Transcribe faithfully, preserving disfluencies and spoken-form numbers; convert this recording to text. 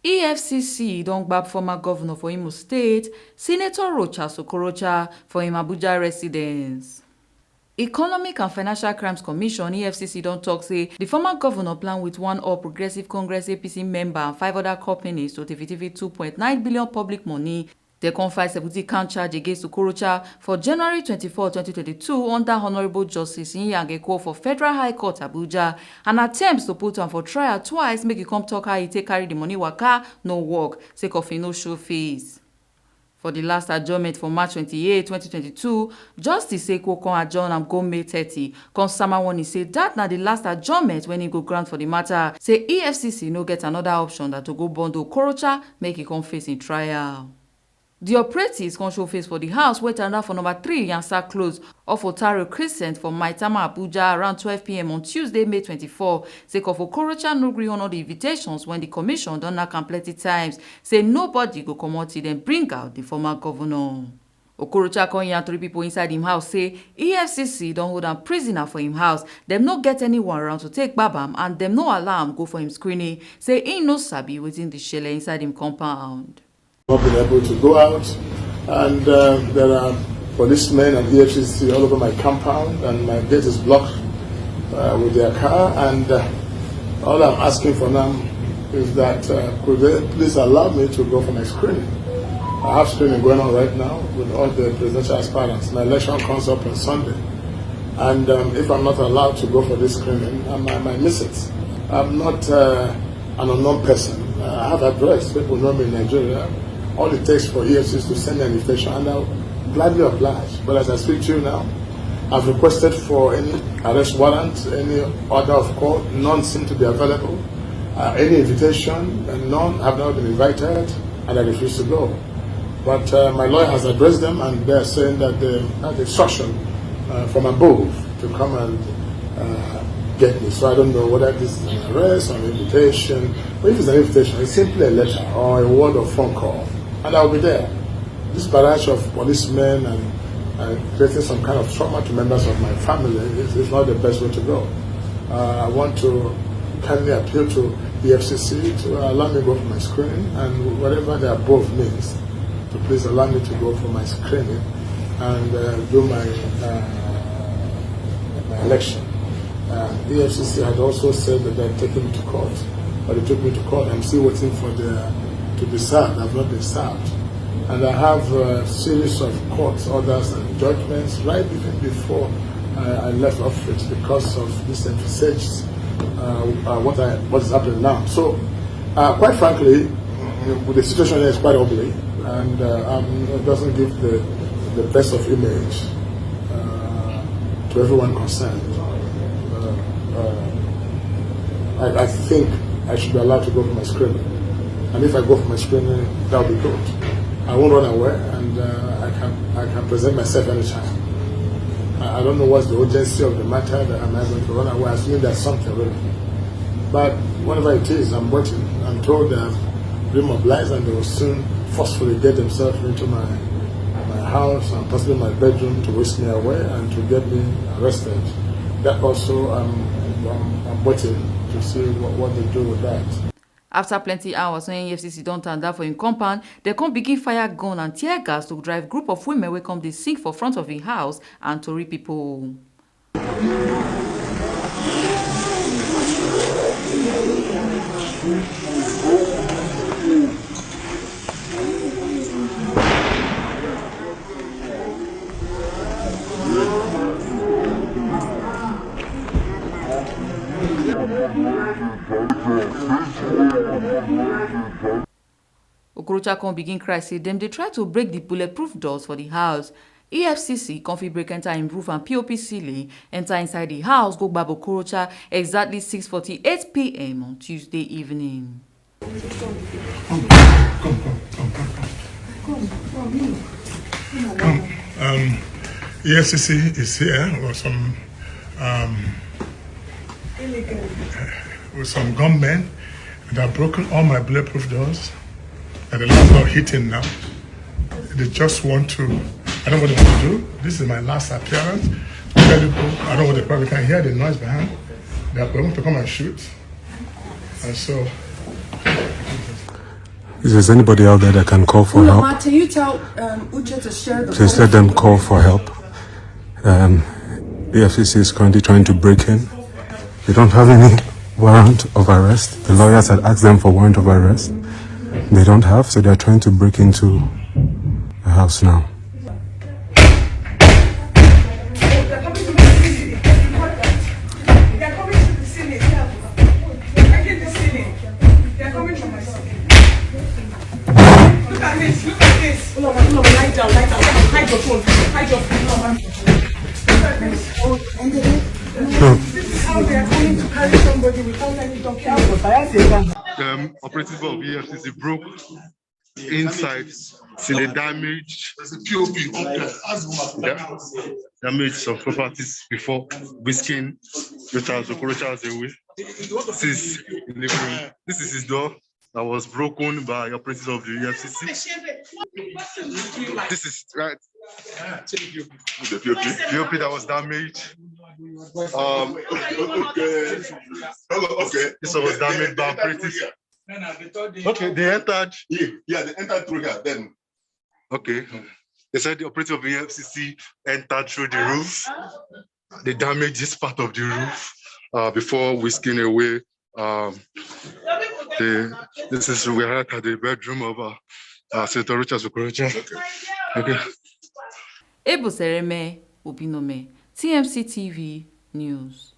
E F C C don gbab former governor for Imo State, Senator Rochas Okorocha, for im Abuja residence. Economic and Financial Crimes Commission, E F C C, don tok say di former governor plan wit one All Progressive Congress, A P C, member and five oda companies to tiffy-tiffy two point nine billion public money. Dem come file seventeen count charge against Okorocha for January twenty-four, twenty twenty-two, under Honourable Justice Inyang Ekwo for Federal High Court, Abuja, and attempt to put am for trial twice, make e come tok how e take carry di money waka no work, sake of e no show face. For di last adjournment for March twenty-eight, twenty twenty-two, Justice Ekwo come adjourn am go May thirty, come sama warning say dat na di last adjournment wen e go grant for di matter, say E F C C no get anoda option than to go bond Okorocha make e come face im trial. Di operatives come show face for di house wey tanda for number three Yansa Close off Otaro Crescent for Maitama, Abuja, around twelve p m on Tuesday, May twenty-four, sake of Okorocha no gree honour di invitations wen di commission don knack am plenty times, say nobody go comot till dem bring out di former governor. Okorocha come yarn tori pipo inside im house say E F C C don hold am prisoner for im house, dem no get any warrant to take gbab am and dem no allow am go for im screening, say im no sabi wetin dey shele inside im compound. Not been able to go out, and uh, there are policemen and E F C C all over my compound, and my gate is blocked uh, with their car. And uh, all I'm asking for now is that uh, could they please allow me to go for my screening? I have screening going on right now with all the presidential aspirants. My election comes up on Sunday, and um, if I'm not allowed to go for this screening, I might, I might miss it. I'm not uh, an unknown person. I have address. People know me in Nigeria. All it takes for E F C C to send an invitation, and I'll gladly oblige. But as I speak to you now, I've requested for any arrest warrant, any order of court. None seem to be available. Uh, any invitation, and none have not been invited, and I refuse to go. But uh, my lawyer has addressed them, and they're saying that they had instruction uh, from above to come and uh, get me. So I don't know whether this is an arrest or an invitation. But if it's an invitation, it's simply a letter or a word or phone call, and I'll be there. This barrage of policemen and, and creating some kind of trauma to members of my family is, is not the best way to go. Uh, I want to kindly appeal to E F C C to allow me go for my screening, and whatever the above means, to please allow me to go for my screening and uh, do my uh, my election. Uh, E F C C had also said that they're taking me to court, but they took me to court. I'm still waiting for the to be served. I've not been served, and I have a series of court orders and judgments right even before uh, I left office because of this envisaged uh, uh, what I what is happening now. So, uh, quite frankly, the situation is quite ugly, and uh, um, it doesn't give the the best of image uh, to everyone concerned. Uh, uh, I, I think I should be allowed to go for my screening, and if I go for my screening, that'll be good. I won't run away, and uh, I can I can present myself anytime. I, I don't know what's the urgency of the matter that I'm going to run away. I think there's something really. But whatever it is, I'm waiting. I'm told they've been mobilized and they will soon forcefully get themselves into my my house and possibly my bedroom to whisk me away and to get me arrested. That also, um, I'm, I'm waiting to see what, what they do with that. After plenty hours when E F C C don tanda for im compound, dem come begin fire gun and tear gas to drive group of women wey come dey sing for front of im house and tori pipo. Okorocha come begin cry say dem dey try to break di bulletproof doors for di house. E F C C come fit break enter im roof and P O P ceiling, enter inside di house, go gbab Okorocha exactly six forty-eight p m on Tuesday evening. Come, come, come, come, come, come. Come, come, come. Come, um, E F C C is here with some, um, with some gunmen that have broken all my bulletproof doors. And the last door hitting now. They just want to, I don't know what they want to do. This is my last appearance. Tell people, I don't want the public can hear the noise behind. They are going to come and shoot. And so, If there's anybody out there that can call for help, Can you tell um, Uche to share the please let them call for help. Um, E F C C is currently trying to break in. They don't have any warrant of arrest. The lawyers had asked them for warrant of arrest. They don't have, so they're trying to break into the house now. Look at this, look at this. Lie down, lie down. Hide your phone. Hide your phone. This is how they are coming to carry somebody without any documents. Um, operatives of E F C C broke inside, see the damage. There's a P O P up there. Ask the woman. Yeah. Damaged some properties before whisking Richard Okorocha's away. This is in the room. This is his door that was broken by operatives of the E F C C. This is right The P O P. P O P that was damaged. Um, Okay. Okay. This one was damaged by operatives. Okay, they entered. Yeah, yeah, they entered through here. Then Okay. They said the operative of the E F C C entered through the roof. They damaged this part of the roof uh, before whisking away. Um, the, this is we are at the bedroom of uh, uh, Senator Richard Okorocha. Okay. Ebusereme Obinome, T M C T V News.